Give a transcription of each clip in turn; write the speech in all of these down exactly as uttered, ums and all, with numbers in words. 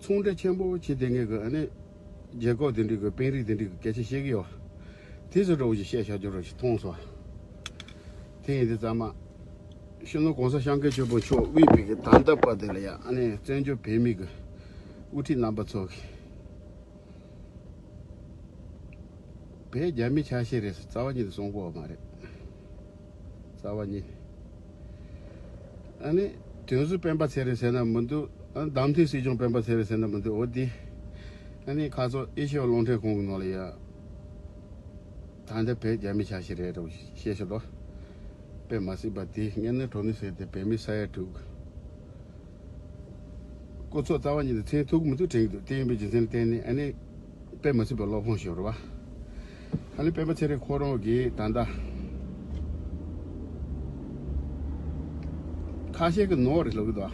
ཁོང་ཁྲོ་ཆེན་པོ་བྱེད་དེ་ངེས་ཀྱི་ཨ་ནི་རྒྱལ་ཁབ་དེ་འདྲའི་གི་དཔོན་རིགས་དེ་འདྲའི་གི་སྐད་ཆ་བཤད་ཀྱི་ཡོད། དེ་ཚོ་འདྲ་བོ་ཞིག་བཤད་བཞག་རྒྱུ་རོ་ཞིག་མཐོང་སོང་། དེ་ཡིན་དུས་ཙམ་མ། སྤྱི་ནོར་གོང་ས་སྐྱབས་མགོན་ཆེན་པོ་མཆོག་དབུས་པའི་གི་ད་ལྟ་བར་དེ་ལ་ཡ་ཨ་ནི་བཙན་བྱོལ་བོད་མི་གི་དབུ་ཁྲིད་རྣམ་པ་ཚོ་གི་བོད་རྒྱ་མི་ཆ་ཤས་རེད་ཟེར་རྩ་བ་ཉིད་དུ་གསུང་གི་ཡོད་མ་རེད། རྩ་བ་ཉིད། ཨ་ནི་དོན་གཟུགས་སྤེན་པ་ཚེ་རིང་ཟེར་ན་མི་འདུག་ཨ་ནི་བདམས་ཐོན་སྲིད་སྐྱོང་སྤེན་པ་ཚེ་རིང་ཟེར་ན་མི་འདུག་འོ་དེ། ཨ་ནི་ཁ་སང་ཨེ་ཤི་ཡ་རླུང་འཕྲིན་ཁང་གི་ནང་ལ་ཡ། ད་ལྟ་བོད་རྒྱ་མི་ཆ་ཤས་རེད་འདྲ་བོ་བཤད་ཤག་དོ། དཔེ་མ་སྲིད་པ་དེ་དངོས་གནས་དྲང་གནས་ཟེར་ཏེ་བོད་མི་ས་ཡ་དྲུག་སྐུ་ཚབ་རྩ་བ་ཉིད་དུ་མཚན་ཐུག་མི་ཐུག་དྲན་གྱི་འདུག་དེ་ཡིན་པའི་རྒྱུ་མཚན་ལ་བརྟེན་ནས་ཨ་ནི་དཔེ་མ་སྲིད་པའི་བློ་ཕམ་ཤོར་བ། ཨ་ནི་སྤེན་པ་ཚེ་རིང་ཁོ་རང་གིས་ད་ལྟ་ཁ་ཤས་ཀྱི་ནོར་རེད་ལབ་ཀྱི་འདུག་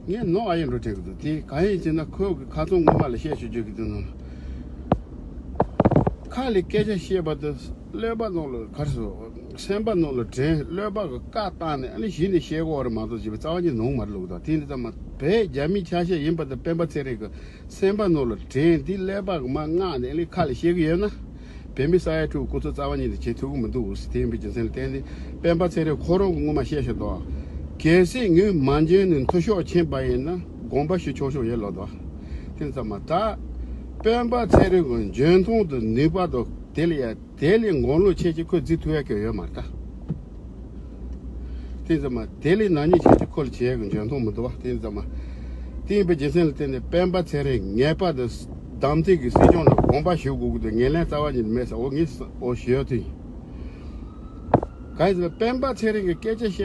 ངས་ནོར་ཨ་ཡིན་འགྲོ་དྲན་གྱི་འདུག་དེ་གང་ཡིན་ཟེར་ན་ཁོས་ཀྱི་ཁ་ཚོན་ངོ་མ་ལ་བཤད་ཤོད་རྒྱུ་གི་དུས་ནང་ཁ་ལས་སྐད་ཆ་བཤད་པ་དེ་ཀླད་པ་ནང་ལ་ག་རེ་ཟེར། སེམས་པ་ནང་ལ་དྲན། ཀླད་པ་གི་བཀའ་བཏང་ནས་ཨ་ནི་གཞི་ནས་བཤད་དགོས་རེད་མ་གཏོགས་བྱས་པའི་རྩ་བ་ཉིད་ནོར་མ་རེད་ལབ་ཀྱི་འདུག་དེ་ཡིན་དུས་ཙམ་མ་བོད་རྒྱ་མི་ཆ་ཤས་ཡིན་པ་དང་སྤེན་པ་ཚེ་རིང་གི་སེམས་པ་ནང་ལ་དྲན། དེ་ཀླད་པ་གི་མར་མངགས་ནས་ཨ་ནི་ཁ་ལ་བཤད་གི་ཡོད་ན། བོད་མི་ས་ཡ་དྲུག་སྐུ་ཚབ་རྩ་བ་ཉིད་དུ་བྱེད་ཐུབ་ཀྱི་མི་འདུག་ཟེར། དེ་ཡིན་པའི་རྒྱུ་མཚན་ལ་བརྟེན་ནས་སྤེན་པ་ཚེ་རིང་ཁོ་རང་གིས་ངོ་མ་བཤད་ཤག་དོ། གལ་སྲིད་ངས་མ་འཇོན་ནས་མཐུ་ཤོག་ཕྱིན་པ་ཡིན་ན་དགོངས་པ་ཞུ་ཆོག་ཆོག་ཡོད་ལོ་དོ། དེ་ཙམ་མ་ད། སྤེན་པ་ཚེ་རིང་གི་འཇོན་ཐང་དང་ནུས་པ་དང་དེ་ལ་ཡ་དེ་ལས་མགོ་ལོག་ཆེ་ཆེ་ཁོས་བརྩི་ཐུབ་ཡ་གི་ཡོད་མ་རེད་ད། དེ་ཙམ་མ་དེ་ལས་ན་ནིང་ཆེ་ཆེ་ཁོ་ལ་བྱེད་ཡ་གི་འཇོན་ཐང་མི་འདུག་བ། དེ་ཙམ་མ། དེ་ཡིན་པའི་རྒྱུ་མཚན་ལ་བརྟེན་ནས་སྤེན་པ་ཚེ་རིང་ངེས་པར་དུ་གདམ་ཐེངས་ཀྱི་སྲིད་སྐྱོང་ལ་དགོངས་པ་ཞུ་དགོས་ཀྱི་འདུག་ངོས་ལེན་རྩ་བ་ཉིད་མེད་ཟེར། འོ་ངས་འོ་ཞུ་ཡ་དེ་ཡིན། གང་ཡིན་ཟེར་ན་སྤེན་པ་ཚེ་རིང་གི་སྐད་ཆ་བཤད།